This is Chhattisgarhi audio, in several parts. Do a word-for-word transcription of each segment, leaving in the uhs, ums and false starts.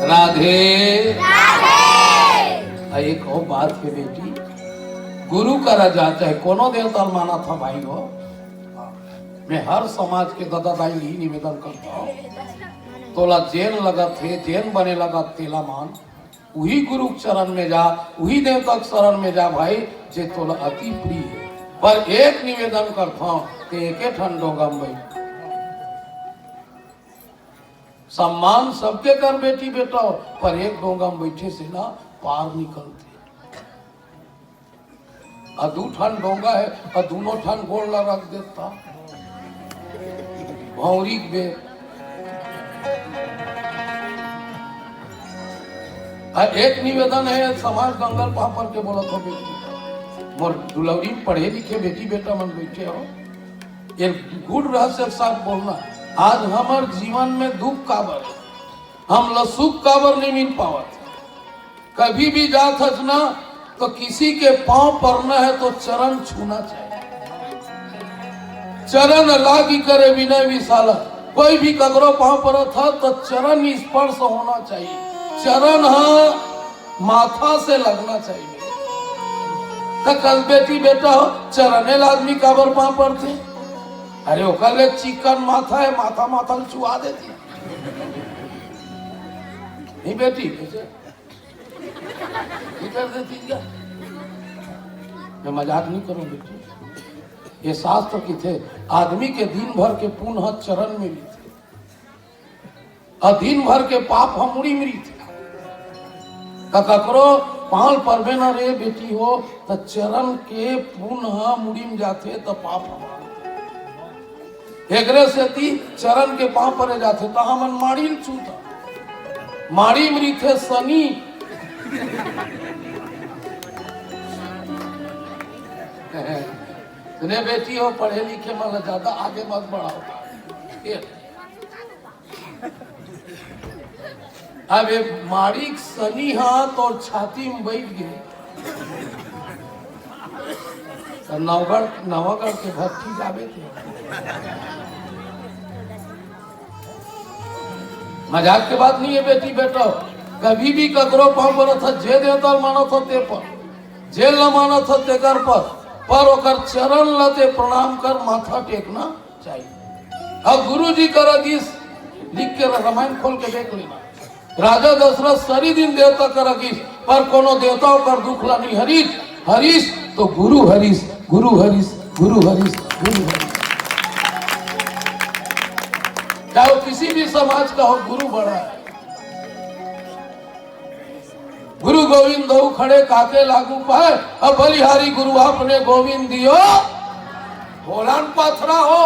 राधे। आ, एक अउ बात हे बेटी, गुरु करा जा, चाहे कोनो देवता ल मानत हव भाई हो, मैं हर समाज के ददा दाई ल निवेदन करथंव, तोला जेन लगत हे, जेन बने लगत तेला मान, उही गुरु के चरण में जा, उही देवता के शरण में जा भाई, जे तोला अति प्रिय हे। पर एक निवेदन करथंव, ते एके ठन डोंगा में बइठ। सम्मान सबके कर बेटी बेटा हो, पर एक डोंगा में बइठे से ना पार निकलथे। अउ दू ठन डोंगा हे, अउ दूनों ठन गोड़ ला रख देता। भौंरी के बेर। अउ एक निवेदन हे, समाज दंगल पापड़ के बोलत हो बेटी। मोर दुलौरी पढ़े लिखे बेटी बेटा मन बइठे हो। ये गूढ़ रहस्य के साथ बोलना। आज हमर जीवन में दुख काबर हे? हमला सुख काबर नहीं मिल पावत? कभी भी जात हस ना, तो किसी के पांव परना हे तो चरण छूना चाहिए। चरण लागी करे विनय विशाला। कोई भी ककरो पांव परत हे तो चरण स्पर्श होना चाहिए। चरण ह माथा से लगना चाहिए। त कल बेटी बेटा हो, चरने ल आदमी काबर पांव परथे? अरे ओकर ले चिकन माथा हे, माथा माथा ल चुआ देथे। नहीं बेटी, कइसे? नहीं कर देती क्या? मैं मजाक नहीं करूं बेटी। ये शास्त्र कथे, आदमी के दिन भर के पुण्य ह चरण में रहिथे, अउ दिन भर के पाप ह मुड़ी में रहिथे। त ककरो पांव परबे ना रे बेटी हो, त चरण के पुण्य ह मुड़ी में जाथे, त पाप ह। एकरे सेती चरण के पांव परे जाथे, त हमन माड़ी ल छूथन। माड़ी में रहिथे शनि। सुने बेटी हो, पढ़े लिखे मन ला ज्यादा आगे मत बढ़ाओ। अब ये माड़ी के शनि ह तोर छाती में बइठ गे, त नवगढ़, नवागढ़ के भट्ठी जाबे ते। मजाक के बात नहीं हे बेटी बेटा, कभी भी ककरो पांव परत ह, जे देवता ल मानत हो ते पर, जे ल मानत हो तेकर पर, पर ओकर चरण ल ते प्रणाम कर, माथा टेकना चाहिए। अब गुरु जी करा गिस, लिख के रामायण खोल के देख लेना। राजा दशरथ सरी दिन देवता करा गिस, पर कोनो देवता ओकर दुख ला नहीं हरिस, हरिस तो गुरु हरिस, गुरु हरिस, गुरु हरिस, गुरु हरिस। चाहे वो किसी भी समाज का हो, गुरु बड़ा है। गुरु गोविंद दो खड़े, काके लागू पाए। अब बलिहारी गुरु आपने गोविंद दियो, बोलन पथरा हो।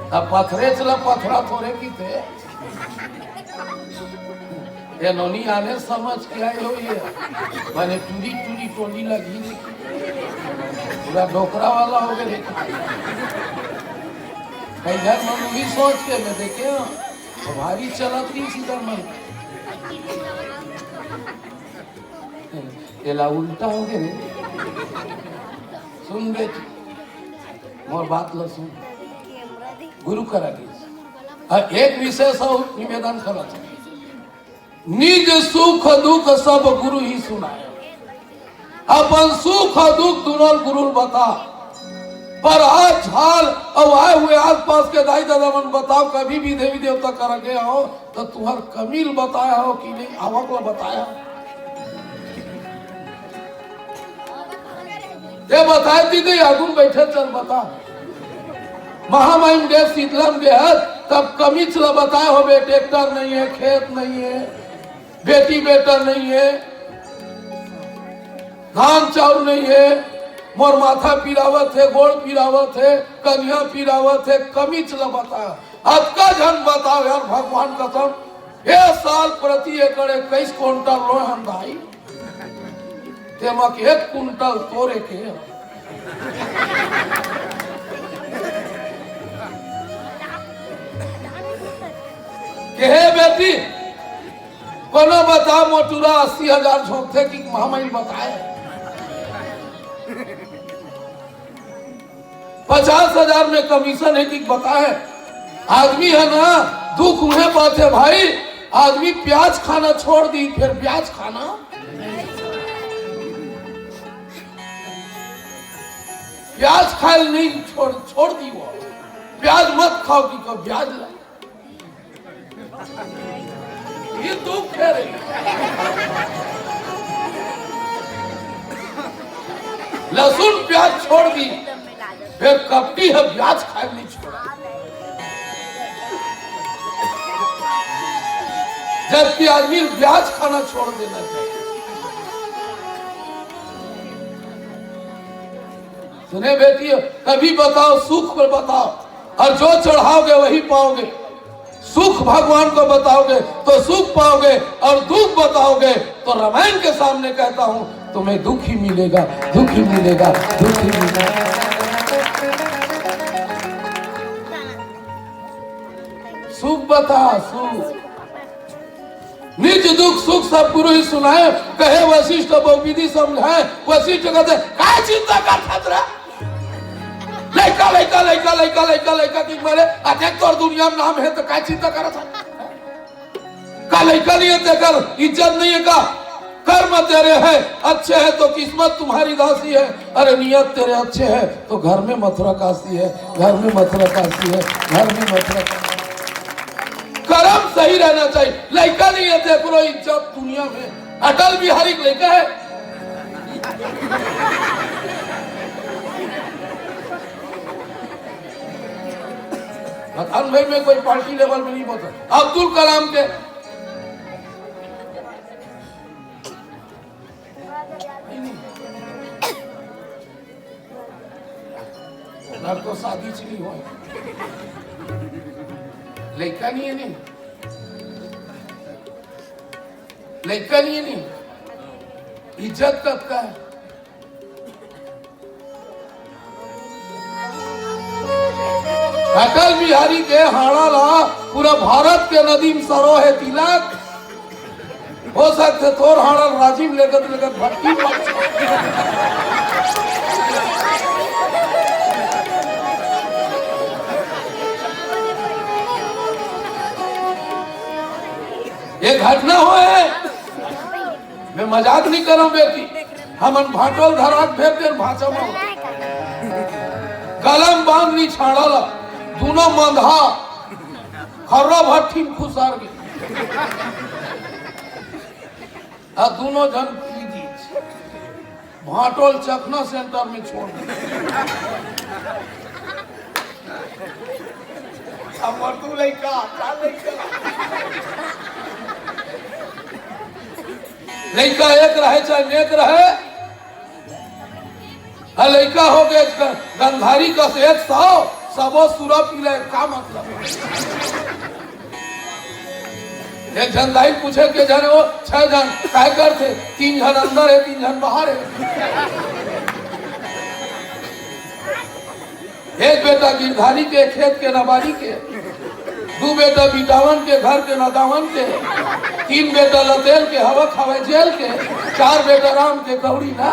अब पथरे चला, पथरा थोरे की थे। ये नोनी आने समझ के आए हो ये। माने टूरी टूरी टोली लगी देखी। पूरा डोकरा वाला हो गए। कई घर में भी सोच के मैं देखे हो, तो भारी चलत नहीं सीधा मन। एला उल्टा हो गए रे। सुन बेटी, मोर बात ल सुन। गुरु करा गिस। अउ एक विशेष अउ निवेदन करत हंव। निज सुख दुख सब गुरु ही सुनाए। अपन सुख अउ दुख दुनों गुरु ल बता। पर आज हाल अउ आए हुए आसपास के दाई ददा मन बताओ, कभी भी देवी देवता करा गे हो त तुंहर कमी ल बताए हो कि नहीं, आवक ल बताए हो? ते बताए दी दे, आगू म बइठे चल बता। महामाई म गे, शीतला म गे हस, तब कमीच ल बताए होबे, ट्रैक्टर नहीं हे, खेत नहीं हे, बेटी बेटा नहीं हे, धान चाउर नहीं हे, मोर माथा पिरावत हे, गोड़ पिरावत हे, कनिहा पिरावत हे, कमीच ल बताए। अतका झन बताओ यार, भगवान कसम, ए साल प्रति एकड़ इक्कीस कुंटल लोय हन दाई। तेमा के एक कुंटल तोरे के। के हे बेटी, कोनो बता मोटुरा अस्सी हजार झोंकथे कि महामाई बताए। पचास हजार में कमीशन हे कि बताए। आदमी हे ना, दुख उहें पाथे भाई। आदमी प्याज खाना छोड़ दी, फेर ब्याज खाना, प्याज खायल नहीं छोड़, छोड़ दी वो। प्याज मत खाव कि कब ब्याज ला। ये दुख हे रे। लहसुन प्याज छोड़ दी, फेर कपटी हे ब्याज खायल नहीं छोड़ा। जबकि आदमी ब्याज खाना छोड़ देना चाहिए। सुने बेटी, कभी बताओ, सुख पर बताओ, और जो चढ़ाओगे वही पाओगे। सुख भगवान को बताओगे तो सुख पाओगे, और दुख बताओगे तो रामायण के सामने कहता हूं, तुम्हें दुख ही मिलेगा, दुख ही मिलेगा, दुख ही मिलेगा। सुख बता, सुख। निज दुख सुख सब गुरु ही सुनाए, कहे वशिष्ठ बहुविधि समझाए। वशिष्ठ कहते, "काय चिंता करत हस रे? लइका, लइका, लइका, लइका, लइका, लइका की मारे, अतेक तोर दुनिया में नाम हे, त काय चिंता करत हस?" का लइका नहीं हे, तेकर इज्जत नहीं हे का? कर्म तेरे हैं अच्छे हैं तो किस्मत तुम्हारी दासी है। अरे नियत तेरे अच्छे हैं तो घर में मथुरा काशी है, घर में मथुरा काशी है, घर में मथुरा काशी। कर्म सही रहना चाहिए। लइका नहीं हे, तेकरो इज्जत दुनिया में। अटल बिहारी के लइका हे। मकान भाई में कोई पार्टी लेवल में नहीं पहुंचा। अब्दुल कलाम के घर तो शादी च नहीं होय। लइका नहीं हे नहीं। लइका नहीं हे नहीं। इज्जत कतका हे। अटल बिहारी के हाड़ा ला पूरा भारत के नदी में सरो हे तिलक। हो सकथे तोर हाड़ा ल राजिम लेगत लेगत भट्टी में। ये घटना होय हे। मैं मजाक नहीं करंव बेटी, हमन भांटो ल धरा के भेज देन भांचा म। कलम बांध नी छाड़ा ला, दूनों मंधा खर्रा भट्ठी में खुसर गे। आ दूनों झन पी दीस। भांटो ल चखना सेंटर में छोड़ दे। अब मरतू लइका, का लइका? लइका एक रहे चाहे नेक रहे, हा लइका हो गे ग-, गंधारी कस एक सौ, सबो सुरा पी ले, का मतलब? एक झन दाई पूछे के झन वो छह झन काय करथे, तीन झन अंदर हे, तीन झन बाहर हे। एक बेटा गिरधारी के, खेत के नबारी के, दू बेटा बिटावन के, घर के नदावन के, तीन बेटा लतेल के, हवा खावे जेल के, चार बेटा राम के कौड़ी ना।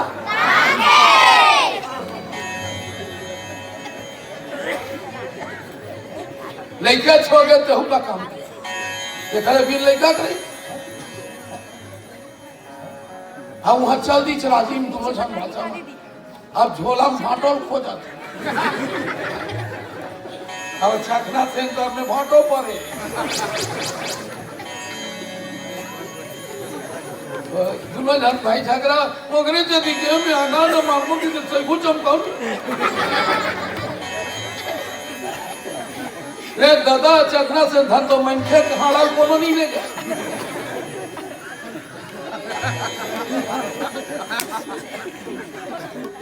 लइका छोड़ के तेहू का काम। एकरे बिन लइका करे। हम वहां चल दीस राजिम दूनों झन भांचा म। अब झोला में भांटो ल खोजत। अब चखना सेंटर में भांटो परे। दूनों झन भाई झगरा, ओकरे जदी गेहूं में अनाज मारबो कि तो सैगो चमकाऊ। रे दादा, चखना सेंटर तो मनखे के हाड़ा ल कोनो नहीं लेगे।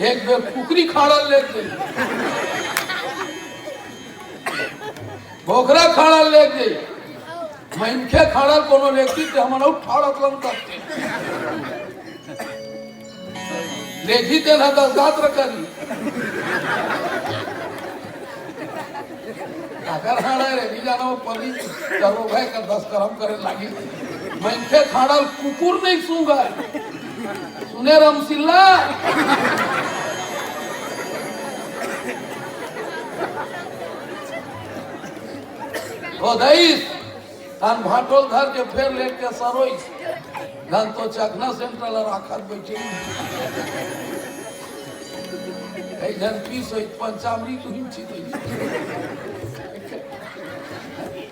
एक बेर कुकरी खाड़ा लेके, बोकरा खाड़ा लेके, मनखे खाड़ा कोनो लेके ते हमन अउ ठाड़त लंग करते। लेगी तेन ह दस गात्र करी। अगर हाड़ा रे, नहीं जाना वो परी, चलो भाई का दस करम करे लागी। मनखे खाड़ा ल कुकुर नहीं सूंघय। सुने रमसिल्ला, ओ दईस, तन भाटोल धर के फेर लेट के सरोइस। धन तो चखना सेंटर ला राखत बैठे। कई जन पीस होई, पंचामृत हुई छी तो।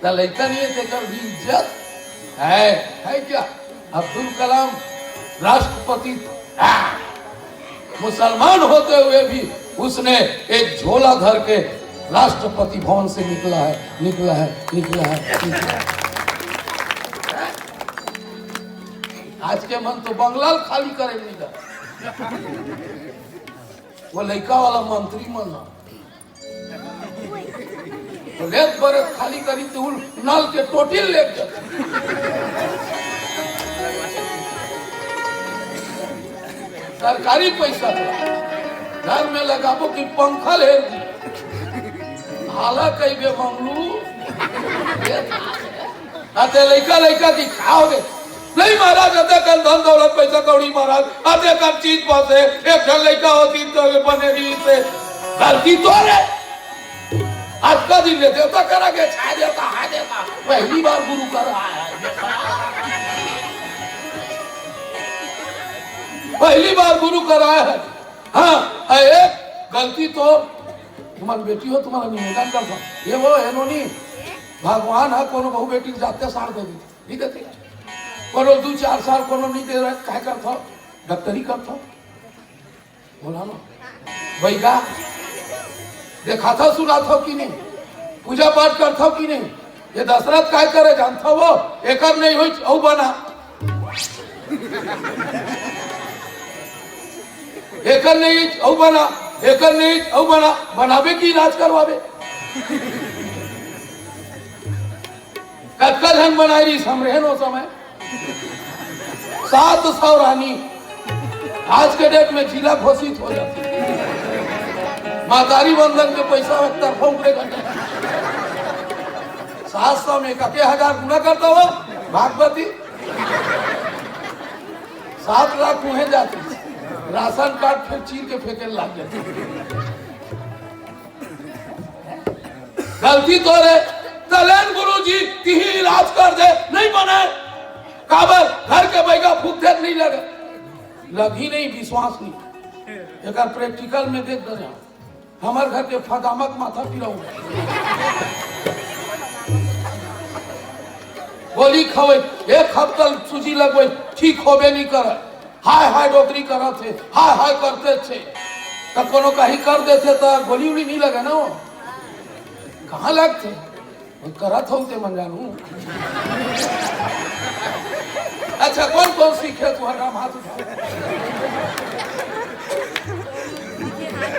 त लइका नहीं है, तेकर भी इज्जत है, है क्या? अब्दुल कलाम राष्ट्रपति था। मुसलमान होते हुए भी उसने एक झोला धर के राष्ट्रपति भवन से निकला है, निकला है, निकला है, निकला है। आज के मन तो बंगला खाली करे नहीं दा। वो लइका वाला मंत्री मन ह। तो लेत बरत खाली करी तो उल नल के टोटिल लेत जाते। सरकारी पैसा तो घर में लगाबो कि पंखा ले दी। हाला कई बे मंगलू। अते लइका, लइका की खाओगे? नहीं महाराज, अते कन धन दौलत, पैसा कौड़ी महाराज, अते कन चीज पासे, एक ठन लइका होती तो बने रही से। गलती तो रे। आज का दिन ले देवता करा के छा देता, हा देता। पहली बार गुरु कर रहा है। पहली बार गुरु कर रहा है। हाँ, एक गलती तो तुम्हारी बेटी हो, तुम्हारा निवेदन करता। ये वो है नोनी, भगवान ह कोनो बहू बेटी के जाते सार दे देथे, नहीं देथे। कोनो दू चार साल कोनो नहीं दे रहे, काय करथव? डॉक्टरी करथव? बोला ना। बैगा, देखाथव सुनाथव कि नहीं? पूजा पाठ करथव कि नहीं? ये दशरथ काय करे जानथव वो? एकर नहीं होई, अउ बना। एकर नहीं, अउ बना, एकर नहीं, अउ बना, बनाबे कि इलाज करवाबे? कतका झन बनाए रहिस हमरे हन ओ समय? सात सौ रानी आज के डेट में जिला घोषित हो जाती। मातारी वंदन के पैसा एक तरफा उठेगा। सात सौ में एक हजार गुना करता हो, भागवती। सात लाख मुहे जाती। राशन कार्ड फिर चीर के फेंके लग जाती। गलती तो रे, तलेन गुरु जी, तिही इलाज कर दे, नहीं बने। काबर? घर के बैगा फूकथे नहीं लगे। लगी नहीं, विश्वास नहीं। एकर प्रैक्टिकल में देख दे रहा। हमर घर के फदामक माथा पिराऊ। गोली खवे, एक हफ्ता सूजी लगवे, ठीक होबे नहीं करे। हाय हाय डोकरी करत हे, हाय हाय करते छे। त कोनो कहीं कर देथे त गोली उली नहीं लगे ना वो। कहाँ लगथे? वो करत हो ते मन जानू। अच्छा, कौन कौन सीखे तुहर नाम हाथ उठा।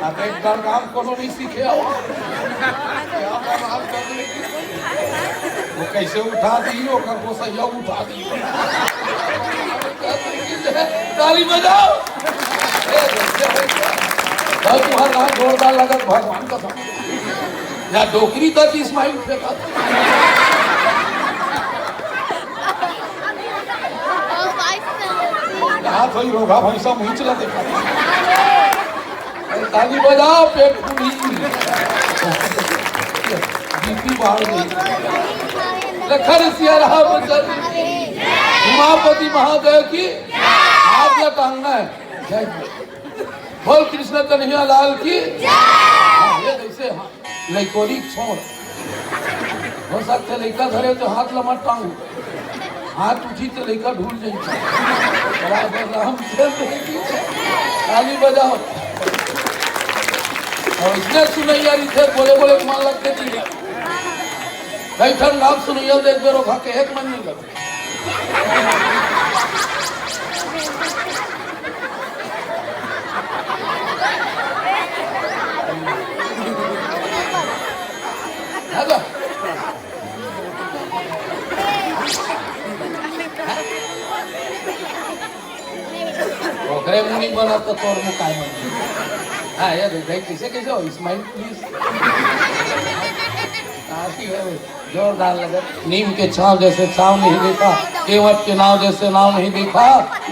अब एक बार नाम कोनो नहीं सीखे हो। क्या बवाल कर दी? वो कैसे उठा दी, ओकर गोसैया उठा दी। ताली बजाओ। भाई, तुम्हारा नाम जोरदार लगत, भगवान का समझ। या डोकरी तक स्माइल फेंका। कहा थोड़ी रोगा भैंसा मुँह चला देखा। ताली बजाओ, पेट फूली। बीपी बढ़ गई। लखन सिया रामचंद्र की, उमापति महादेव की। हाथ ला टांगना है। जय बोल कृष्ण कन्हैया लाल की। हाँ, ये कैसे? हाँ, लइकोरी छोड़। हो सकथे लइका धरे तो हाथ ला मत टांगू। हाथ उठी तो लइका ढूंढ जाई। राम राम से ताली बजाओ। और इसने सुनैया रिथे बोले बोले मान लगते जी। कई ठन नाम सुनैया देख बेरो खा के एक मन नहीं लग। ओकरे मुंह नहीं बना तो तोर मुंह काय बन? हाँ, ये देख, देख, कैसे, कैसे हो? Smile, please। जोरदार लगे। नीम के छांव जैसे छांव नहीं देखा, केवट के नाव जैसे नाव नहीं देखा।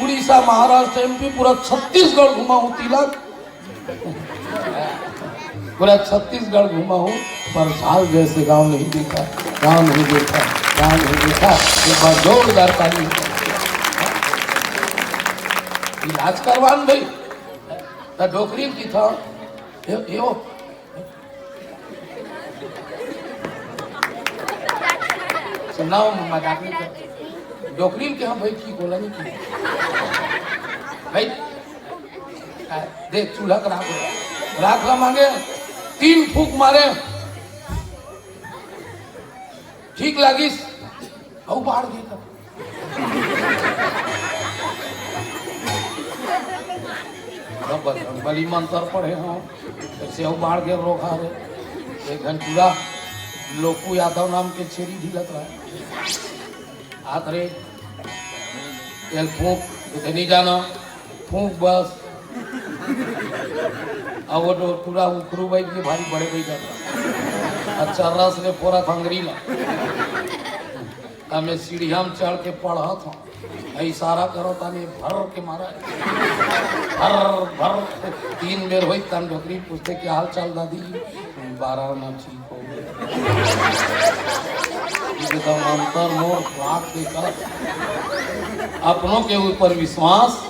उड़ीसा, महाराष्ट्र, एमपी, पूरा छत्तीसगढ़ घुमा हूँ तिलक। पूरा छत्तीसगढ़ घूमा हूँ, पर झाल जैसे गांव नहीं देखा, गांव नहीं देखा, गांव नहीं देखा। एक बार जोरदार ताली। इलाज करवान भाई, त डोकरी की था, ये, ये वो। सुनाओ, मजाक नहीं करते। डोकरी के हम भाई ठीक बोला नहीं कि भाई, आ, देख, चूल्हा के राख हो। राख ला मांगे, तीन फूंक मारे, ठीक लागिस, अउ बाढ़ गे त। बजरंग बली मंत्र पढ़े हंव, तइसे अउ बाढ़ गे रोग हरे। एक घन टूरा लोकू यादव नाम के छेरी ढीलत रहे। आत रे, तेल फूंक, तुते नहीं जाना, फूंक बस। अब वो तो पूरा उखरू बैठ के भारी बड़े बैठ जाता। अच्छा, रस ले फोरा थंगरी ला। अब मैं सीढ़िया में चढ़ के पढ़त हूँ, इशारा करो तानी, भर के मारा, भर भर। तीन बेर होई तन डोकरी पूछते, "क्या हाल चाल दादी?" "बारह ना ठीक।" एकदम अंतर मोर बात के कर। अपनों के ऊपर विश्वास।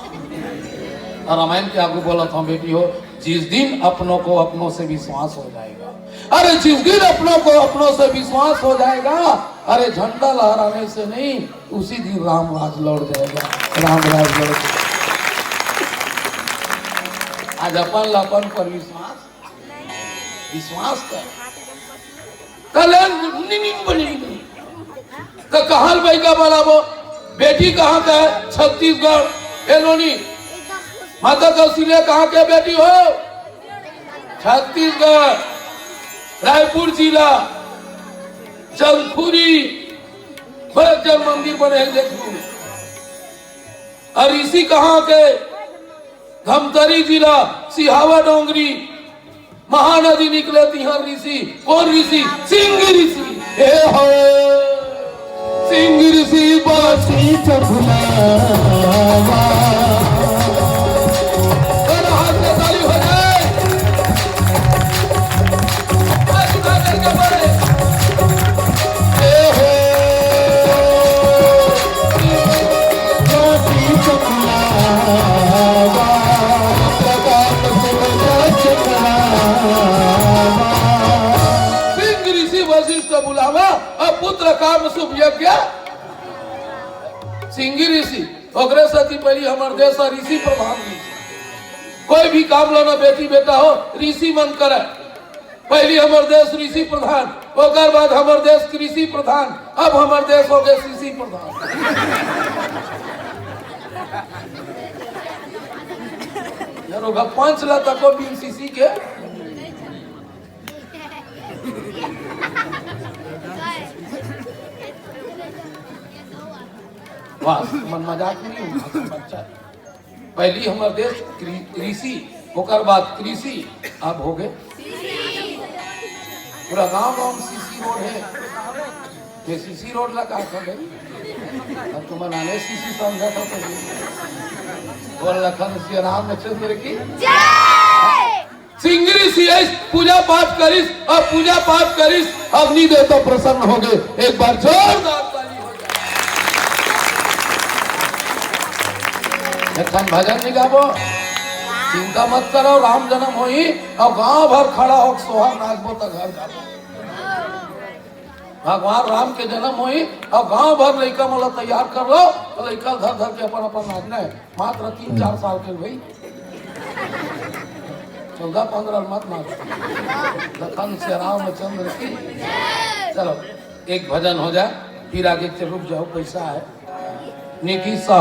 और रामायण के आगू बोला था, बेटी हो, जिस दिन अपनों को अपनों से विश्वास हो जाएगा, अरे, जिस दिन अपनों को अपनों से विश्वास हो जाएगा, अरे, झंडा लहराने से नहीं, उसी दिन राम राज लौट जाएगा, राम राज लौट जाएगा। आज अपन ला अपन पर विश्वास विश्वास कर। कल्याण नी, नी बने, नी बने। तो कहाँ लइका बलाबो? बेटी कहाँ का है? छत्तीसगढ़। ए नोनी, माता कौशल्या कहाँ के बेटी हो? छत्तीसगढ़, रायपुर जिला, जंखुरी, बड़े जन मंदिर बने हैं, देख लू। और ऋषि कहाँ के? धमतरी जिला, सिहावा डोंगरी, महानदी निकले तिहां ऋषि। कौन ऋषि? सिंह ऋषि। हे हो, सिंह ऋषि बासी चबुलावा। दोनों हाथ में ताली हो जाए। हाथ उठा करके बोले। हे हो, बासी चबुलावा। सिंह ऋषि वशिष्ठ बुलावा, अब पुत्र काम शुभ यज्ञ। सिंह ऋषि, ओकरे सेती पहिली हमर देश ह ऋषि प्रधान ऋषि। कोई भी काम ला ना बेटी बेटा हो, ऋषि मन करे। पहिली हमर देश ऋषि प्रधान, ओकर बाद हमर देश कृषि प्रधान, अब हमर देश हो गए शीशी प्रधान। यार, ओकर पंच ला तको बिन शीशी के। वाह, मन मजाक नहीं हुआ, अच्छा। पहिली हमर देश कृ-, कृषि, ओकर बाद कृषि, अब हो गए पूरा गांव गांव में सीसी रोड है। ये सीसी रोड ला का कर गई? अब तुम नाने सीसी समझा था तो बोल लखन श्री रामचंद्र की। सिंह ऋषि ऐस पूजा पाठ करिस, अब पूजा पाठ करिस, अग्नि देवता प्रसन्न हो गए। एक बार जोरदार ताली हो जाए। एक ठन भजन नहीं गाबो, चिंता मत करो, राम जन्म होही, अब गांव भर खड़ा हो सोहर नाचबो त घर जाबो। भगवान राम के जन्म होही, अब गांव भर लइका मन ला तैयार कर लो, तो लइका धर धर के अपन अपन नाचना है। मात्र तीन चार साल के भाई, चौदह पन्द्रह मत मार। लखन से रामचंद्र की। चलो, एक भजन हो जाए, फिर आगे चल, रुक जाओ, पैसा है। निकी साहू